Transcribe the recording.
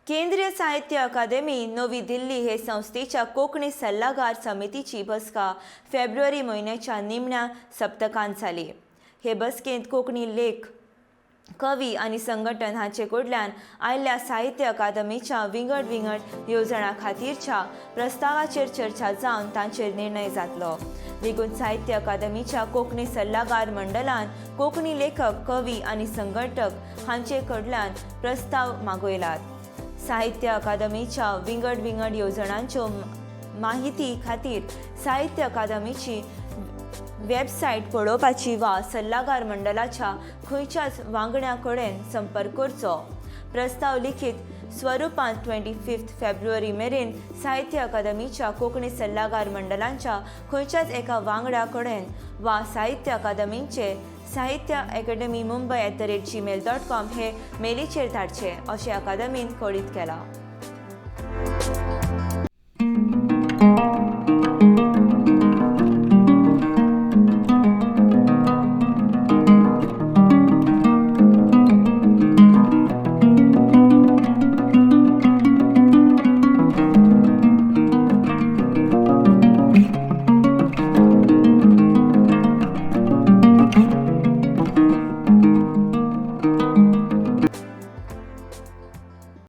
केंद्रीय साहित्य अकादेमी, नवी दिल्ली हे संस्थेच्या कोंकणी सल्लागार समितीची बसका फेब्रुवारी म्हयन्याच्या निमण्या सप्तकांत जाली. हे बसकेंत कोंकणी लेख, कवी आनी संघटन हांचे कडल्यान आयिल्ल्या साहित्य अकादमीच्या विंगड विंगड येवजणां खातीरच्या प्रस्तावाचेर चर्चा जावन तांचेर निर्णय जातलो. देखून साहित्य अकादमीच्या कोंकणी सल्लागार मंडळान कोंकणी लेखक, कवी आनी संघटक हांचे कडल्यान प्रस्ताव मागयलात. साहित्य अकादमीच्या विंगड विंगड येवजणांच्यो माहिती खातीर साहित्य अकादमीची वेबसायट पळोवपाची वा सल्लागार मंडळाच्या खंयच्याच वांगड्या कडेन संपर्क करचो. प्रस्ताव लिखीत स्वरुपांत 25 फेब्रुवारी मेरेन साहित्य अकादमीच्या कोंकणी सल्लागार मंडळाच्या खंयच्याच एका वांगड्या कडेन वा साहित्य अकादमीचे sahityakademimumbai@gmail.com हे मेलीचेर धाडचे, अशें अकादमीन कळीत केलां.